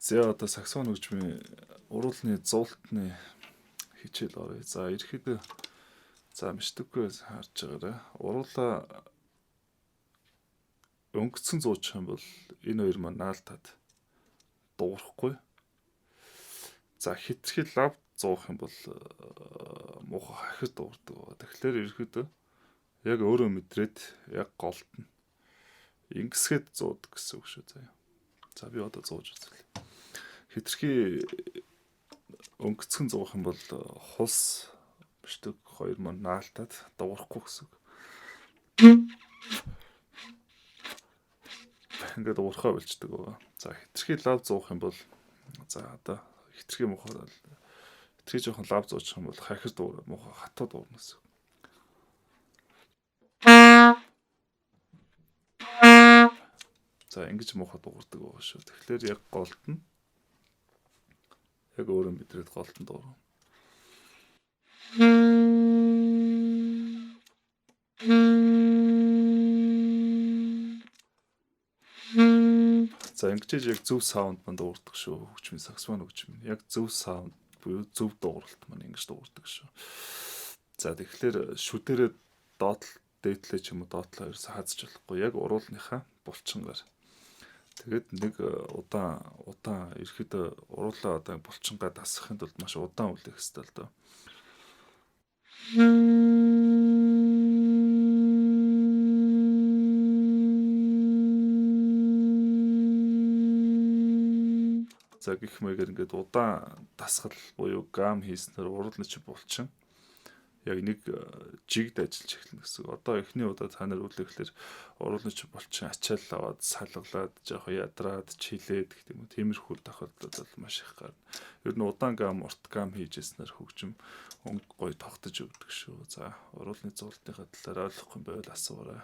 За одоо саксофон хөгжмийн уруулны зуултны хичээл оръё. За ерөөхдөө за мштэггүй харж байгаарай. Уруулаа өнгөцсөн зуучих юм бол энэ хоёр маань наалтаад дуурахгүй. За хитрхи лав зуух юм бол муухай хахир дуурдаг байгаа. Тэгэхээр ерөөхдөө яг өөрөө мэдрээд яг голд нь ингэсгээд зуудаг гэсэн үг шүү заяа. За би одоо зууж үзлээ. Хитрхи өнгөцгөн зуух юм бол хулс биштэг хоёр маань наалтаад дуурахгүй гэсэн үг. Ингээд уурхаа болчдөг байгаа. За хитрхи лав зуух юм бол за одоо хитрхи муухай хитрхи жоохон лав зуучих юм бол хахир дуур муухай хатуу дуурна гэсэн. За ингэж муухай дуурдаг байгаа шүү. Тэгэхээр яг голд нь яг өөрөө мэдрээд голд нь дуурна. За ингэж яг зөв саунд манд дуурдаг шүү. Хөгжмийн саксофон хөгжим. Яг зөв саунд буюу зөв дууралт маань ингэж дуурдаг шүү. За тэгэхээр шүдэрээ доотлол дээдлээ ч юм уу доотлоо ерөөсө хазж болохгүй. Яг уруулныхаа булчингаар. Тэгээд нэг удаан удаан ерхэд уруулаа одоо булчингаа дасгахын тулд маш удаан үлээх хэрэгтэй л доо. За гэх мэгээр ингээд удаан дасгал буюу гам хийснээр уруулны чи булчин яг нэг жигд ажиллаж эхэлнэ гэсэн. Одоо эхний удаа та нар үлээхлээр уруулны чи булчин ачаал аваад салгалаад жоох ядраад чилээд гэх юм уу. Тиймэрхүү тохиолдол бол маш их гарна. Ер нь удаан гам, урт гам хийж яснаар хөгжим өнгө гоё тогтож өгдөг шүү. За уруулны зуултынхаа талаар ойлгохгүй байвал асуурай.